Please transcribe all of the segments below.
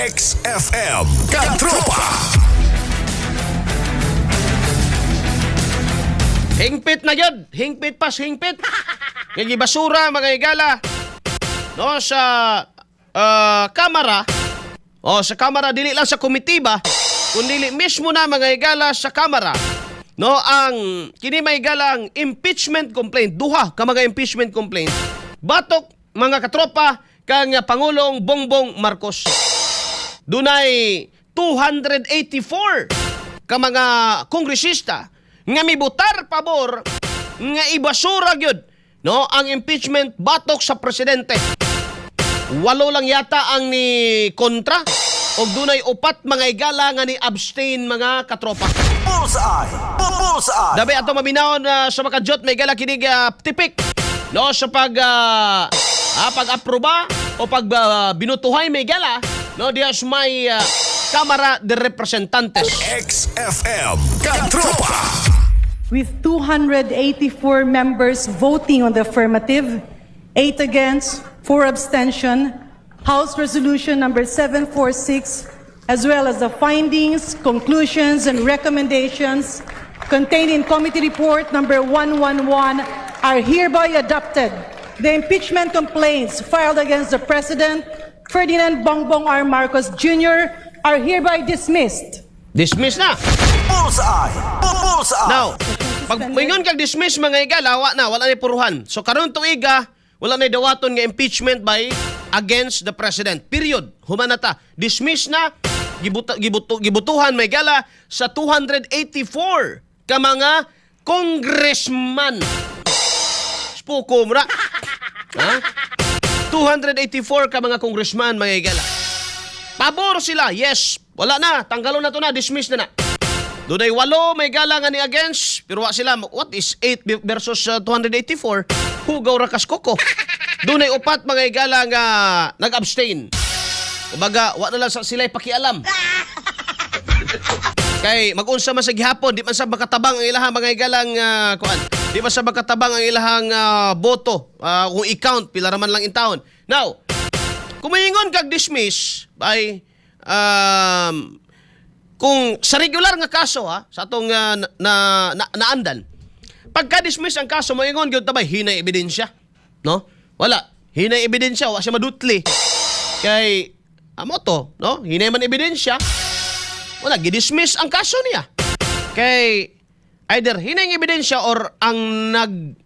XFM. Katropa. Hingpit na gyud, hingpit pas hingpit. Nga gibasura, mga higala, no, sa kamara. O sa kamara, dili lang sa komitiba kundi mismo na, mga higala, sa kamara. No, ang kini may ang impeachment complaint, duha ka mga impeachment complaint batok, mga katropa, kang Pangulong Bongbong Marcos. Dunay 284 ka mga kongresista nga mibutar pabor nga ibasura gyud, no, ang impeachment batok sa presidente. Walo lang yata ang ni kontra og dunay upat, mga igala, nga ni abstain, mga katropa. Bullseye. Bullseye. Dabi ato maminawon sa makajot may gala kinig tipik, no, sa pag pag-aproba o pag binutuhay may gala, no, diya sa may Kamara de Representantes. XFM. Katropa. With 284 members voting on the affirmative, 8 against, 4 abstention, House Resolution number 746, as well as the findings, conclusions, and recommendations contained in Committee Report number 111 are hereby adopted. The impeachment complaints filed against the President, Ferdinand Bongbong R. Marcos Jr., are hereby dismissed. Dismiss na. Bullseye. Bullseye. Now, pag moingon kag dismiss, mga igala, wa na, wala na puruhan. So karon tuiga, wala na dawaton nga impeachment by against the president. Period. Human na ta. Dismiss na, gibutuhan may gala sa 284 ka mga congressman. Spuko mo na. Ha? 284 ka mga congressman, mga igala. Pabor sila. Yes. Wala na. Tanggalon na to na. Dismiss na na. Dunay walo may gala nga ni against, pero wa sila, what is 8 versus 284? Hugaw ra kas koko. Dunay upat, mga igala, nga nag-abstain. Kumbaga, wa na lang sa sila pakialam. Kay mag-unsa man sa gihapon, di man sa makatabang ang ilahang mga igalang kuan. Di man sa makatabang ang ilahang boto kung i-count pila ra man lang in taon. Now, kung moingon kag dismiss by kung sa regular nga kaso ha, sa atong na, na, naandan, pagka-dismiss ang kaso, moingon gyud ta bay hinay ebidensya, no? Wala, hinay ebidensya, wa siya madutli kay amo to, no, hinay man ebidensya, wala gidismiss ang kaso niya kay either hinay ang ebidensya or ang nag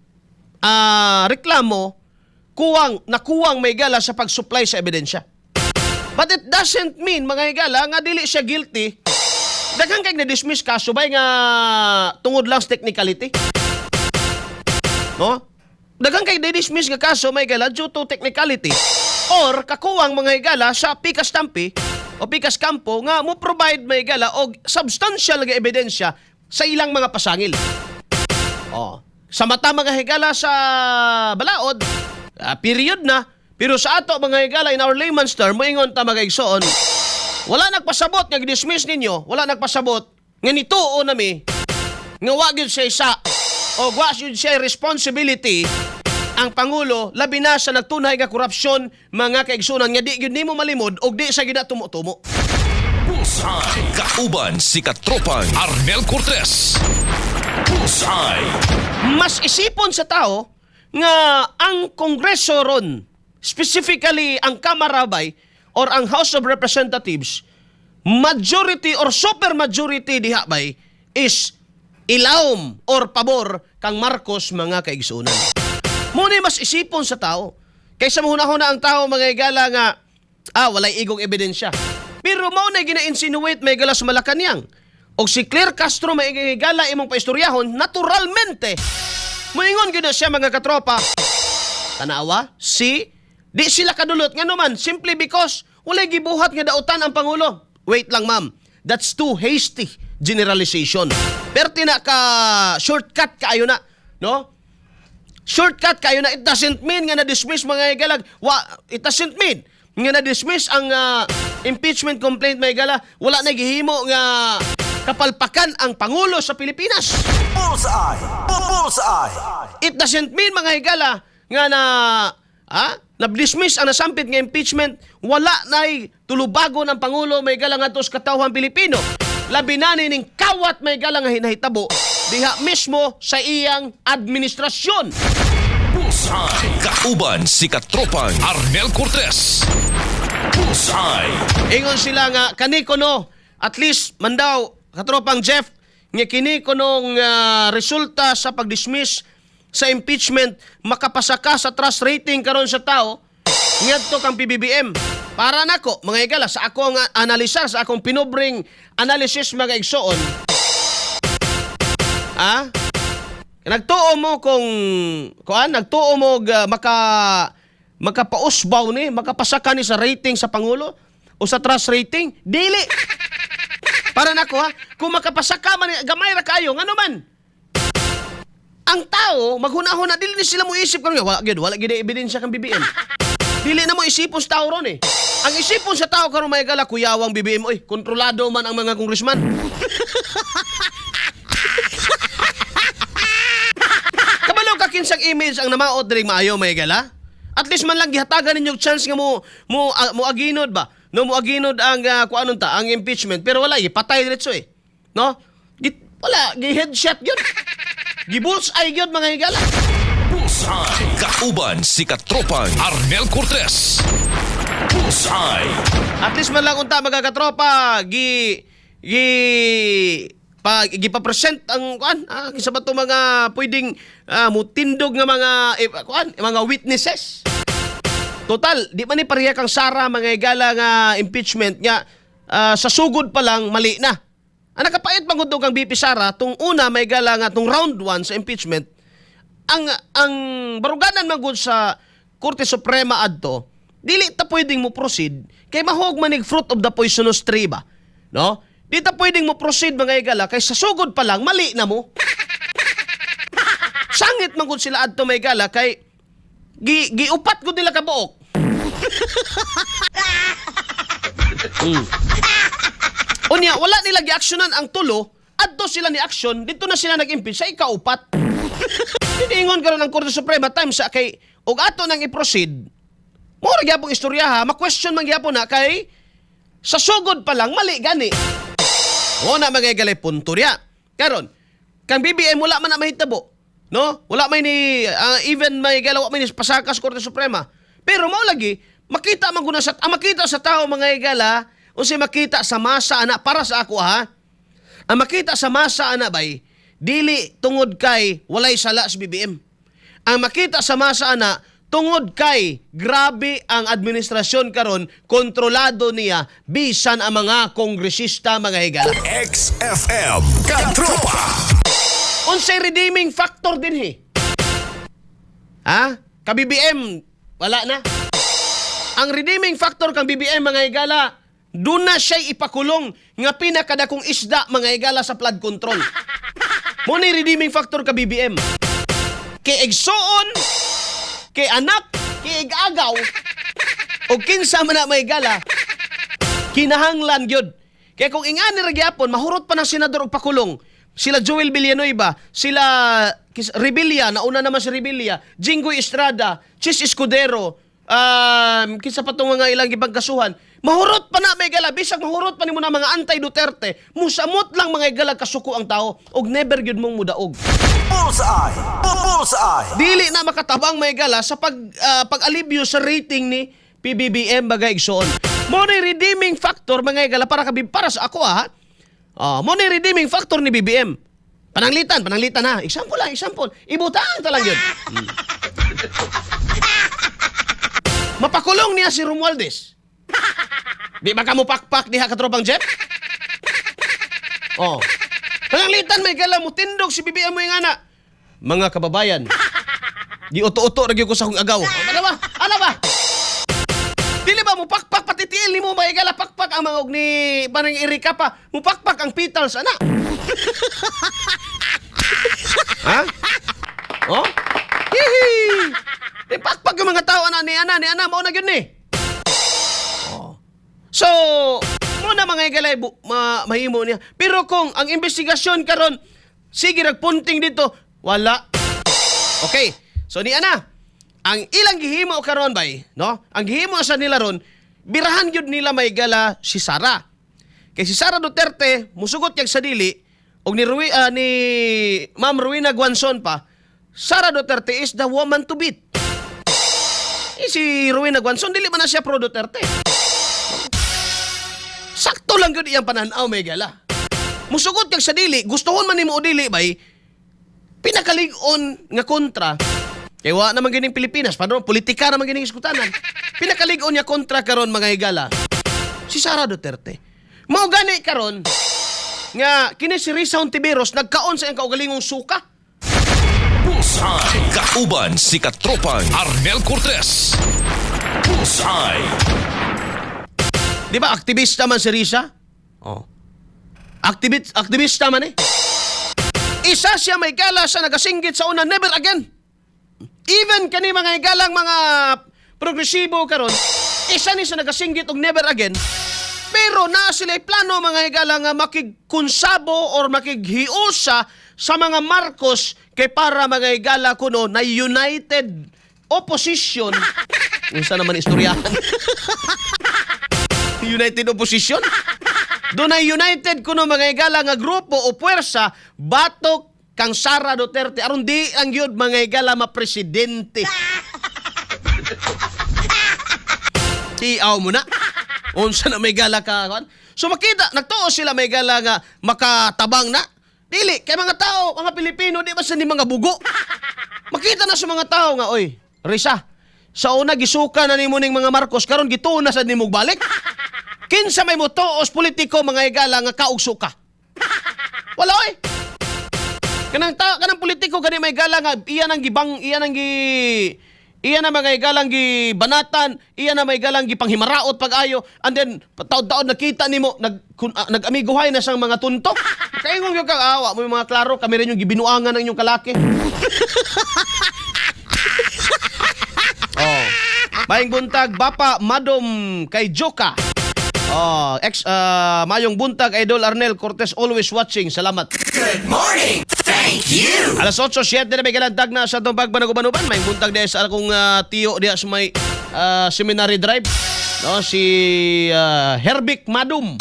reklamo kuwang nakuwang may gala sa pag-supply sa ebidensya. But it doesn't mean, mga higala, nga dili siya guilty. Daghan kay na-dismiss kaso bay nga tungod lang sa technicality. No? Daghan kay na-dismiss nga kaso may gala due to technicality or kakuwang, mga higala, sa pikas tampi o pikas kampo nga mo provide may gala og substantial nga ebidensya sa ilang mga pasangil. Oh. Sa mata, mga higala, sa balaod, period na. Pero sa ato, mga higala, in our layman's term, moingon ta, mga igsoon, wala nagpasabot nga dismiss ninyo, wala nagpasabot nga nituo nami nga wa gyud siya isa o wa gyud siya responsibility ang pangulo, labi na sa nagtunhay nga korupsyon, mga kaigsunan, nga di gyud nimo malimod og di sa gyud na tumo-tumo. Bullseye. Kauban si Katropang Arnel Cortez. Bullseye. Mas isipon sa tao nga ang Kongreso ron, specifically ang Kamara bay or ang House of Representatives, majority or super majority diha bay is ilawom or pabor kang Marcos, mga kaigsunan. Muna mas isipon sa tao. Kaysa mahuna-huna ang tao, mga igala, nga walay igong ebidensya. Pero mao na gina-insinuate may gala sa Malacanang. Og si Claire Castro may igala imong paistoryahon, naturalmente moingon gyud na siya, mga katropa. Tanawa, si di sila kadulot ngano man, simply because walay gibuhat nga dautan ang pangulo. Wait lang, ma'am. That's too hasty generalization. Perti na ka shortcut kaayo na, no? Shortcut kayo na. It doesn't mean nga na-dismiss, mga igalag. Wa, it doesn't mean nga na-dismiss ang impeachment complaint, mga igala, wala na gihimo nga kapalpakan ang pangulo sa Pilipinas. Bullseye. Bullseye. It doesn't mean, mga higala, nga na Na-dismiss ang nasampit nga impeachment, wala na'y tulubago ng Pangulo, may gala, ngadto sa katawhan Pilipino. Labi na ning kawat, may gala, nga hinahitabo diha mismo sa iyang administrasyon. Bullseye. Kauban si Katropang Arnel Cortez. Bullseye. Ingon sila nga kani kuno, at least man daw, katropang Jeff, nga kini kunong resulta sa pag-dismiss sa impeachment makapasaka sa trust rating karon sa tao ngadto kang PBBM. Para nako, mga igala, sa akong analisar, sa akong pinobring analysis, mga igsoon. Ah? Nagtuo mo kung kuan, nagtuo mo makapausbaw ni, makapasaka ni sa rating sa pangulo o sa trust rating? Dili. Para nako ha, kung makapasaka man gamay ra kayo, ngano man? Ang tao maghunahon na dili ni sila mo isip karon, wala gyud, wala gyud ebidensya kang BBM. Dili na mo isipon sa tao ron eh. Ang isipon sa tao karon, may gala, kuyawang BBM oy, kontrolado man ang mga congressman. Kabalo ka kinsang image ang namaot diri maayo, may gala? At least man lang gihatagan ninyo chance nga mo aginod ba? No, mo aginod ang kuanon ta, ang impeachment, pero wala, gipatay diretso eh. No? Wala, gi headshot gyud. Gi bullseye gyud, mga higala. Bullseye. Kauban si Katropang Arnel Cortez. Bullseye. At least man lang unta, mga katropa, gi gi pa gipa-present ang kuan, kinsa ba to mga pwedeng mutindog nga mga kuan, mga witnesses. Total, di man ni pareha kang Sara, mga higala, nga impeachment nga sa sugod pa lang mali na. Ang nakapait man gud kang BP Sara tung una, may gala, nga tung round 1 sa impeachment, ang baruganan man gud sa Korte Suprema adto, dili ta pwedeng mo proceed kay mahog manig fruit of the poisonous tree ba, no? Di ta pwedeng mo proceed, mga higala, kay sa sugod pa lang mali na mo. Sangit man gud sila adto, may gala, kay giupat gud nila kabuok. Unya wala nila giaksyonan ang tulo, adto sila ni action dito na sila nag-impeach sa ikaupat. Diniingon karon ang Korte Suprema time sa kay og ato nang i-proceed. Mo ra gyapon istorya ha, ma-question man gyapon na kay sa sugod pa lang mali gani. O na, mga galay, punto riya. Karon, kang BBM wala man na mahitabo. No? Wala may ni even may galaw may ni pasaka sa Korte Suprema. Pero mao lagi makita man guna sa ang makita sa tao, mga higala, unsay makita sa masa ana para sa ako ha. Ang makita sa masa ana bay, dili tungod kay walay sala si BBM. Ang makita sa masa ana tungod kay grabe ang administrasyon karon, kontrolado niya bisan ang mga kongresista, mga higala. XFM. Katropa. Unsay redeeming factor din he? Ha? Ka BBM, wala na. Ang redeeming factor kang BBM, mga higala, doon na siya ipakulong nga pinakadakong isda, mga higala, sa flood control. Mo ni redeeming factor ka BBM. Kay igsuon, kay anak, kay igagaw, o kinsa man na, may gala, kinahanglan gyud. Kaya kung ingani ra gyapon, mahurot pa ng senador og pakulong. Sila Joel Villanueva, sila Revilla, nauna naman si Revilla, Jinggoy Estrada, Chiz Escudero, kinsa pa tong mga ilang gipagkasuhan. Mahurot pa na, may gala, bisag mahurot pa nimo na mga anti-Duterte, musamot lang, mga gala, kasuko ang tao og never gyud mong mudaog. Bullseye. Bullseye. Dili na makatabang, may gala, sa pag-alibyo sa rating ni PBBM, bagay igsoon. Mo ni redeeming factor, mga higala, para sa ako ha. Ah, mo ni redeeming factor ni BBM. Pananglitan, pananglitan ha. Example lang, example. Ibutang ta lang yun. Mapakulong niya si Romualdez. Di ba ka mo pakpak diha, katropang Jeff? Oh. Pananglitan, may gala, mo tindog si BBM mo yung ana. Mga kababayan, di uto-uto ra gyud ko sa akong agaw. Ano ba? Ano ba? Dili ba mo pakpak pati tiil nimo, may gala, pakpak ang mga og ni parang Erika pa, mo pakpak ang petals ana. Ha? Oh? Hihi. Di pakpak yung mga tao ana ni ana ni ana mao na gyud ni. Oh. So, mo na, mga higalay, mahimo niya. Pero kung ang investigasyon karon sige rag punting dito, wala. Okay. So ni ana, Ang ilang gihimo karon bay, no? Ang gihimo sa nila ron, birahan gyud nila may gala si Sara. Kay si Sara Duterte musugot yag sa dili og ni Ma'am Rowena Guanzon pa, Sara Duterte is the woman to beat. Eh, si Rowena Guanzon dili man na siya pro Duterte. Sakto lang gyud iyang pananaw may gala. Musugot kag sa dili, gustuhon man nimo o dili bay, pinakalig-on nga kontra kay wa naman gining Pilipinas, paano politika naman gining iskutanan. Pinakalig-on niya kontra karon mga higala si Sara Duterte. Mao gani karon nga kini si Risa Hontiveros nagkaon sa iyang kaugalingong suka. Bullseye. Kauban si Katropang Arnel Cortez. Bullseye. Di ba aktivista man si Risa? Oh. Aktivista man eh. Isa siya may gala sa nagasinggit sa una, never again. Even kani mga igalang mga progresibo karon, isa ni sa nagasinggit og never again. Pero naa sila plano mga higala nga makigkonsabo or makighiusa sa mga Marcos kay para mga higala kuno na united opposition. Unsa naman istoryahan? United Opposition? Doon ay united kuno mga higala nga grupo o puwersa batok kang Sara Duterte aron di ang gyud mga higala mapresidente. Tiaw mo na. Unsa na may gala ka kon? So makita nagtuo sila may gala nga makatabang na. Dili kay mga tao, mga Pilipino di ba sa ni mga bugo. Makita na sa mga tao nga oy, Risa, sa una gisuka na nimo ning mga Marcos karon gituon na sad nimo balik. Kinsa may motuos politiko mga higala nga kaog suka? Wala oy. Kanang politiko gani may gala nga iya nang gibang iya nang gi iya na mga higalang gibanatan, iya na may galang gipanghimaraot pag-ayo, and then taod-taod nakita nimo nag-amiguhay na siyang mga tuntok. Kaingon gyud kang awa mo yung mga klaro, kami rin yung gibinuangan ng inyong kalaki. Oh. Maayong buntag Bapa Madom kay Joka. Oh, ex mayong buntag Idol Arnel Cortez, always watching. Salamat. Good morning. Thank you. Alas 8:07 na may galandag na sa itong pagbanugubanuban. May buntag diya sa akong tiyo diya sa may Seminary Drive. No, si Herbic Madum.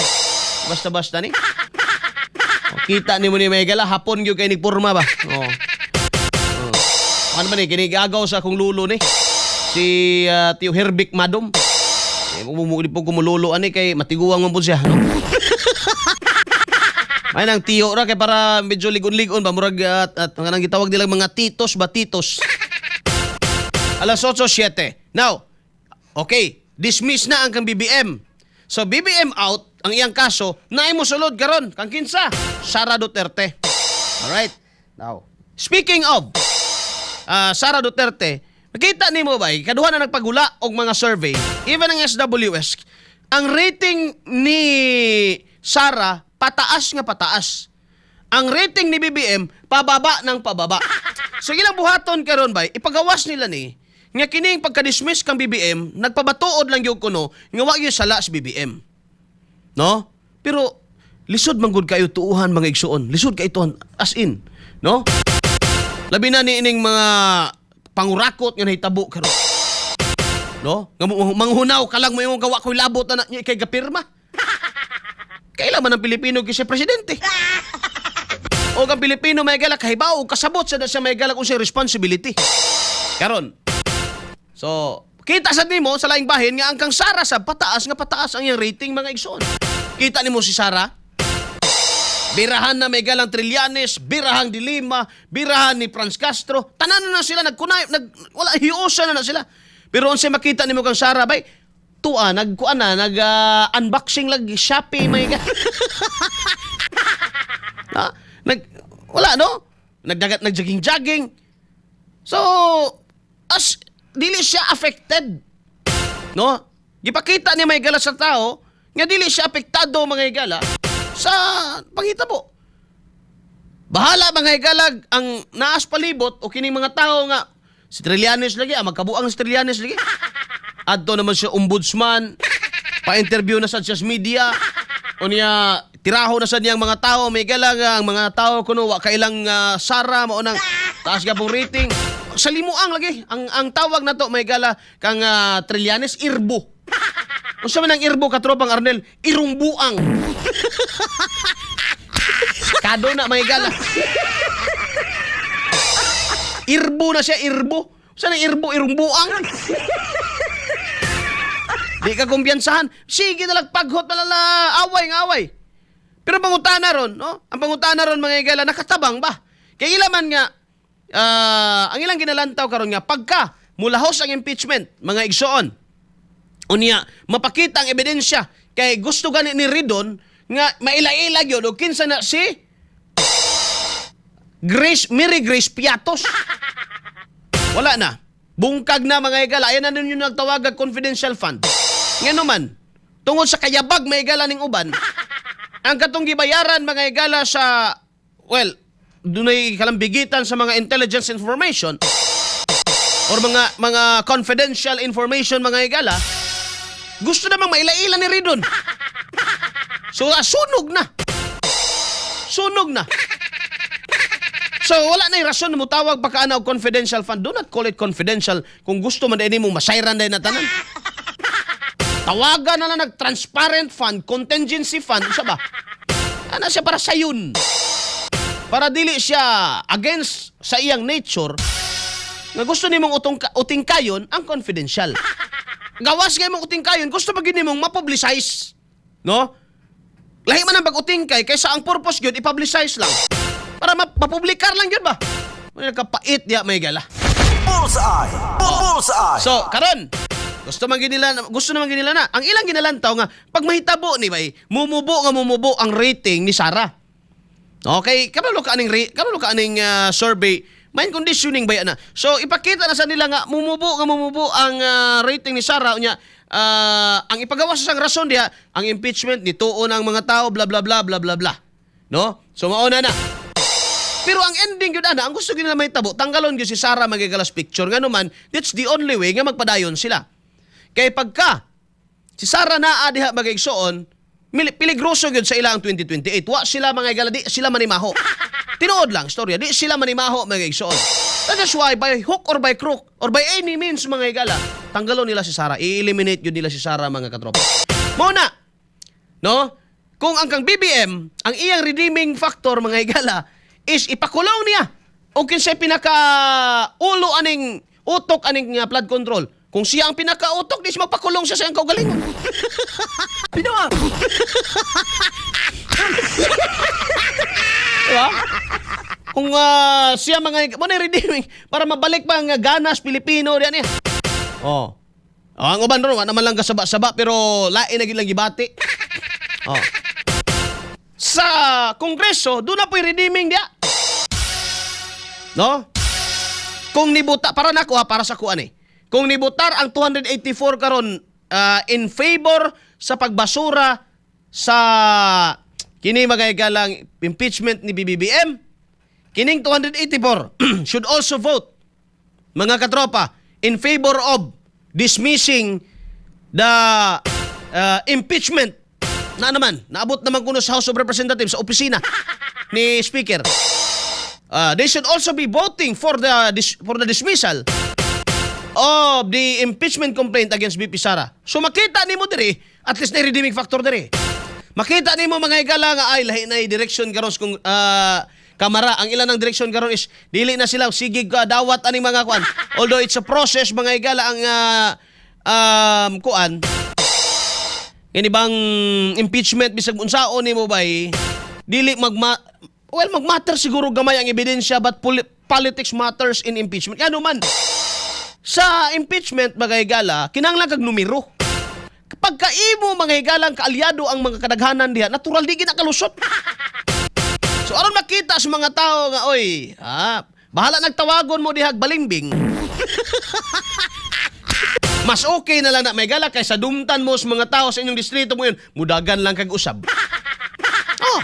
Basta-basta ni. Oh, kita ni mo ni may gala hapon gyud kay nigporma ba. Oh. Oh. Ano man ni kinigagaw sa akong lulo ni. Si Tiyo Herbic Madum. Eh, mo po kumululo ani kay matiguang man po siya, no? Ay nang tiyo ra kay para medyo ligon-ligon ba murag at mga nang gitawag nilang mga titos ba titos. Alas 8:07. Now, okay, dismiss na ang kang BBM. So BBM out ang iyang kaso, naay mo sulod karon kang kinsa? Sara Duterte. Alright. Now, speaking of Sara Duterte, makita nimo ba, kaduha na nagpagula og mga survey, even ang SWS, ang rating ni Sara pataas nga pataas. Ang rating ni BBM pababa ng pababa. So ilang buhaton karon bay, ipagawas nila ni nga kining pagka-dismiss kang BBM, nagpabatuod lang gyud kuno nga wa gyud sala si BBM. No? Pero lisod man gud kayo tuuhan mga igsuon. Lisod kay tuuhan as in, no? Labi na ni ining mga pangurakot nga nahitabo karon. No? Nga manghunaw ka lang mo imong gawa ko'y labot na na kay gapirma. Kailan man ang Pilipino kay siya presidente? O ang Pilipino may gala kahibaw kasabot sa siya may gala kung siya responsibility. Karon. So, kita sa nimo sa laing bahin nga ang kang Sara sa pataas nga pataas ang iyang rating mga igsoon. Kita nimo si Sara? Birahan na may galang Trillanes, birahang Dilima, birahan ni Franz Castro. Tanan na sila nagkunay, wala hiusa na na sila. Pero unsay makita nimo kang Sara bay, tuwa nagkuan na nag unboxing lag Shopee may ga. Ah, nag wala no? Nagdagat nag-jogging-jogging. So as dili siya affected. No? Gipakita ni may gala sa tao nga dili siya apektado mga higala sa panghitabo. Bahala mga higalag ang naas palibot o kining mga tao nga si Trillanes lagi, magkabuang si Trillanes lagi. Adto naman siya ombudsman, pa-interview na sa siya sa media, o niya tiraho na sa niyang mga tao, may galang ang mga tao kuno wa kailang Sara mao nang taas gapong rating. Salimuang lagi ang tawag nato, may gala kang Trillanes, irbo. Unsa man ang irbo, katropang Arnel? Irong buang. Kado na, may gala. Irbo na siya, irbo. Unsa na irbo? Irong buang. Di ka kumpiyansahan. Sige na lang, paghot na lang na away nga away. Pero pangutana ron, no? Ang pangutana ron, mga higala, nakatabang ba? Kay ila man nga, ang ilang ginalantaw karon nga pagka mulahos ang impeachment, mga igsoon. Unya, mapakita ang ebidensya kay gusto gani ni Ridon nga maila-ila gyud og kinsa na si Grace Mary Grace Piatos. Wala na. Bungkag na, mga higala. Ayan na ninyo nagtawag og confidential fund. Ngano man, tungod sa kayabag, mga higala, ning uban, ang katong gibayaran, mga higala, sa, well, dunay kalambigitan sa mga intelligence information or mga confidential information, mga higala, gusto namang maila-ila ni Ridon. So sunog na. Sunog na. So wala na yung rason na mutawag pa ka ana og confidential fund. Do not call it confidential kung gusto man din mong masayran din na tanan. Tawagan na lang nag-transparent fund, contingency fund, isa ba? Ana siya para sayon. Para dili siya against sa iyang nature nga gusto nimong utong utingkayon ang confidential. Gawas kay mong utingkayon, gusto pa gyud nimong ma-publicize. No? Lahi man ang pag-utingkay kaysa ang purpose gyud i-publicize lang. Para mapublikar lang gyud ba? Wala kapait diya, may gala. Bullseye! Bullseye! So, karon, gusto naman gyud nila na. Ang ilang ginalantaw nga pag mahitabo ni bay, mumubo nga mumubo ang rating ni Sara. Okay, kabalo ka aning survey, mind conditioning ba na? So ipakita na sa nila nga mumubo ang rating ni Sara. Unya ang ipagawas sa rason diha ang impeachment ni tuon ang mga tao, bla bla bla bla bla bla. No? So mauna na. Pero ang ending yun ana, ang gusto gyud nila mahitabo, tanggalon gyud si Sara, mga higala, sa picture. Nga naman, that's the only way nga magpadayon sila. Kay pagka si Sara naa diha, mga igsoon, peligroso gyud sa ilang 2028. Wa sila, mga higala, di sila manimaho. Tinuod lang storya, di sila manimaho, mga igsoon. That is why by hook or by crook or by any means, mga higala, tanggalon nila si Sara, i-eliminate gyud nila si Sara, mga katropa. Mao na, no? Kung ang kang BBM, ang iyang redeeming factor, mga higala, is ipakulong niya o kinsay pinaka ulo aning utok aning flood control. Kung siya ang pinaka-utok, di siya magpakulong siya sa iyang kaugalingon. Pinawa! Diba? Kung siya mga mo na redeeming para mabalik pa ang ganas Pilipino diyan niya. Oh. Oh, ang uban ron, wa naman lang kasaba-saba pero lain na gyud lang gibati. Oh. Sa Kongreso, doon na po'y redeeming diya. No? Kung nibuta para nako ha, para sa kuan eh. Kung nibutar ang 284 karon in favor sa pagbasura sa kini, mga higalang, impeachment ni BBM, kining 284 should also vote, mga katropa, in favor of dismissing the impeachment na naman naabot naman kuno sa House of Representatives, sa opisina ni Speaker. They should also be voting for the dismissal of the impeachment complaint against VP Sara. So makita nimo diri, at least na redeeming factor diri. Makita nimo, mga higala, nga ay lahi na direction karon kung kamara ang ilan ng direction karon is dili na sila sige dawat aning mga kuan. Although it's a process, mga higala, ang kuan kini bang impeachment, bisag unsaon nimo bay, dili magma well, magmatter siguro gamay ang ebidensya, but politics matters in impeachment. Ngano man, sa impeachment, mga higala, kinahanglan kag numero. Pagka imo, mga higalang kaalyado ang mga kadaghanan diha, natural di ginakalusot. So aron makita sa mga tao nga oy, bahala nagtawagon mo dihag balimbing. Mas okay na lang na may gala kaysa dumtan mo sa mga tao sa inyong distrito mo yun, mudagan lang kag usab. Oh,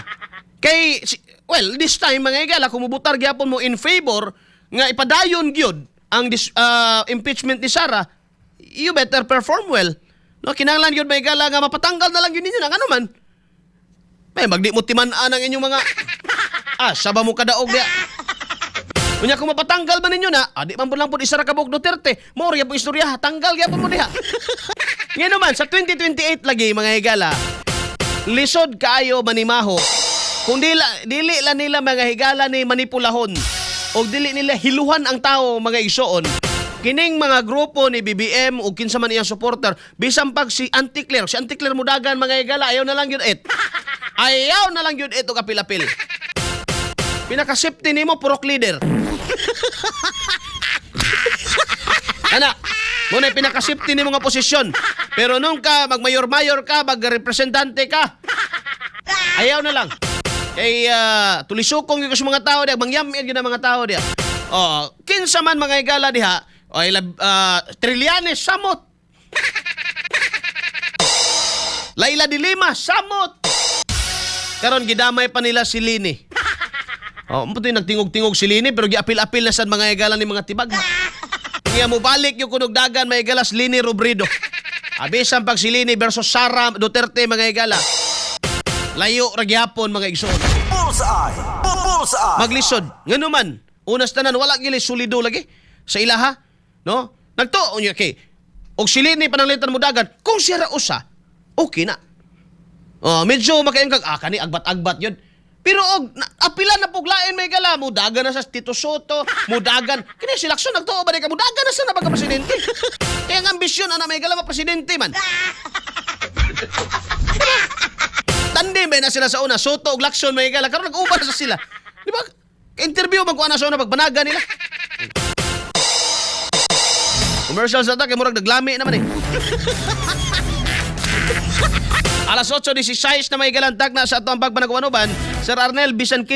kay well, this time, mga higala, kung mubutar gyapon mo in favor nga ipadayon gyud ang impeachment ni Sara, you better perform well. No, kinahanglan gyud, may gala, nga mapatanggal na lang gyud ninyo na ngano man. May magdi mo timan-an ang inyong mga saba mo kadaog diya. Unya kung mapatanggal man ninyo na, adi man po lang po isa ra ka buok Duterte. Mao ra po istorya, tanggal gyapon mo diha. Ngayon naman, sa 2028 lagi, mga higala, lisod kaayo manimaho kung dili la nila, mga higala, ni manipulahon o dili nila hiluhan ang tao, mga igsoon. Kining mga grupo ni BBM o kinsa man iyang supporter, bisan pag si Auntie Claire, si Auntie Claire mudagan, mga higala, ayaw na lang yun it. Ayaw na lang yun it og apil-apil. Pinaka-safety nimo, purok leader. Ana, muna yung pinaka-safety nimo nga posisyon. Pero nung ka magmayor-mayor ka, magrepresentante ka, ayaw na lang. Kay tulisukong yung sa mga tao diha, mangyamit yun ang mga tao diha. Oh, kinsa man, mga higala, diha, ay Trillanes, samot. Leila de Lima, samot. Karon gidamay pa nila si Leni. Oh, mo nagtingog-tingog si Leni pero giapil-apil na sad, mga higala, ni mga tibag. Nga mobalik yung kunog dagan, mga higala, si Leni Robredo. Abisan pag si Leni versus Sara Duterte, mga higala. Layo ra gyapon, mga igsoon. Bullseye! Bullseye! Maglisod. Ngano man, unas tanan wala gili solido lagi sa ilaha, no? Nagto unya kay og si Leni pananglitan mo dagan, kung siya ra usa, okay na. Oh, medyo makain kag kani agbat-agbat yun. Pero og na, apila na puglain may gala, mudagan na sa Tito Sotto, mudagan. Kini si Lacson nagtuo ba di ka mudagan na sa na pagka presidente. Kaya ang ambisyon ana may gala presidente man. Diba? Tandem ba na sila sa una, Sotto ug Lacson, may gala, karon nag-uban na sa sila. Di ba? Interview man ko ana sa una pagbanaga nila. Commercial sa ta kay murag naglami naman eh. Alas 8:16 na may galantag na sa ato ang pagpanagwanuban. Sir Arnel, bisan